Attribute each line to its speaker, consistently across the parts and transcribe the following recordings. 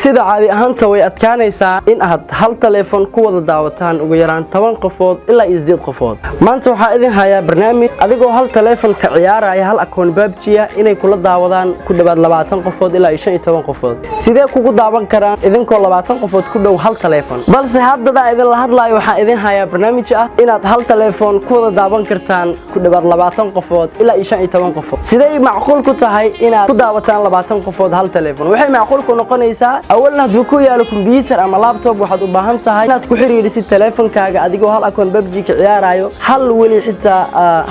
Speaker 1: Sida caadi ahaanta, way adkaanaysaa in aad hal taleefon ku wada daawataan ugu yaraan 10 qofood ilaa iyo 8 qofood. Maanta waxaa idin hayaa barnaamij adigoo hal taleefon ka ciyaaraya hal akoon PUBG-ya inay kula daawadaan ku dhowaad 20 qofood ilaa iyo 15 qofood. Sidee kugu daawan karaan idinkoo 20 qofood ku dhow hal taleefon? Balse haddada idinla hadlaayo, waxaa idin hayaa barnaamij ah inaad hal taleefon ku wada daawan kartaan ku dhowaad 20 qofood ilaa iyo 15 qofood. Sidee macquul ku tahay inaad ku daawataan 20 qofood hal taleefon? Waxay macquul ku noqonaysaa, awalna, hadduu ku yaalo kombiyuutar ama laptop, waxaad u baahan tahay inaad ku xiriirisid taleefonkaaga adigoo hal akoon PUBG ka ciyaarayo, hal weli xitaa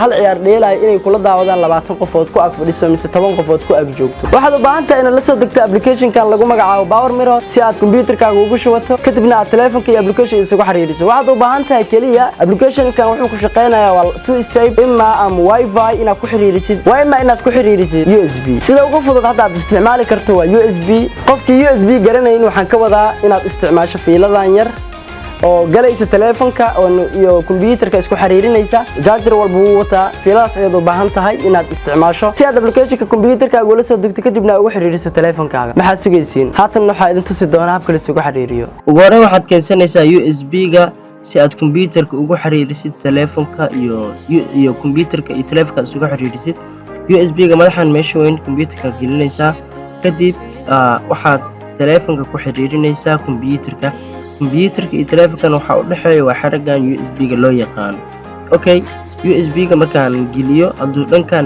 Speaker 1: hal ciyaar dheelayo, inay kula daawadaan 20 qofood ku ag fadhiso mise 10 qofood ku ag joogto. Waxaad u baahan tahay inaad la soo degto applicationkan lagu magacaabo Power Mirror si aad kombiyuutarkaaga ugu shubato, kadibna aad taleefonka iyo application isugu xiriiriso. Waxaad u baahan tahay keliya, applicationkan wuxuu ku shaqeynayaa waa two step: ima ama WiFi inaad ku xiriirisid, waa ima inaad ku xiriirisid USB. Sida ugu fudud hadda aad isticmaali karto waa USB. Qofkii USB garanayn, waxaan ka wadaa inaad isticmaasho fiiladan yar oo galaysa taleefonka iyo kombiyuutarka isku xiriirinaysa. Charger walba wuu wataa fiiladaas. Ayaad u baahan tahay inaad isticmaasho si aad applicationka kombiyuutarkaaga ula soo degto, kadibna ugu xiriiriso taleefonkaaga. Maxaad sugaysiin? Haatan waxaa idin tusi doonaa habka la isugu xiriiriyo.
Speaker 2: Ugu horreyn, waxaad keensanaysaa USB-ga si aad kombiyuutarka ugu xiriirisid taleefonka iyo kombiyuutarka iyo taleefonka isugu xiriirisid. USB-ga madaxan meesha weyn kombiyuutarka gelinaysaa. Kadib waxaad taleefonka ku xiriirinaysaa kombiyuutarka. Kombiyuutarka iyo taleefonkan waxaa u dhexeeya waa xaragan USB-ga loo yaqaano. Okay, USB-ga markaan geliyo, hadduu dhankan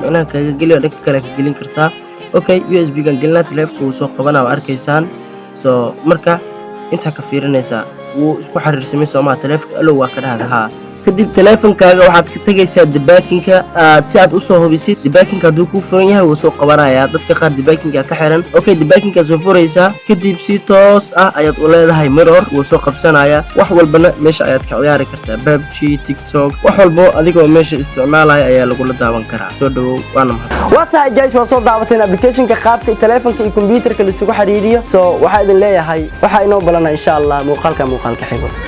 Speaker 2: micnaha kaga geliyo, dhanka kale ka gelin kartaa. Okay, USB-gan gelinaa, taleefonka wuu soo qabanaa, waa arkaysaan. So marka intaa ka fiirinaysaa, wuu isku xiriirsamay, soomaa? Taleefonka allow waa ka dhahda haa. Kadib taleefonkaaga waxaad ka tegaysaa debuggingka aad si aad usoo hubisid debuggingka hadduu kuu furan yahay, wuu soo qabanayaa. Dadka qaar debuggingka ka xiran. Okay, debuggingka soo furaysaa, kadib si toos ah ayaad u leedahay mirror, wuu soo qabsanayaa. Wax walbana meesha ayaad ka ciyaari kartaa, PUBG, TikTok, wax walbo adigoo meesha isticmaalaya ayaa lagula daawan karaa. Soo dhawow, waana mahadsan.
Speaker 1: Waa tahay guys, waa soo daawateen applicationka qaabka taleefonka iyo kombiyuutarka laisugu xiriiriyo. So waxaa idin leeyahay, waxaa inoo balana insha Allah muuqaalka xigo.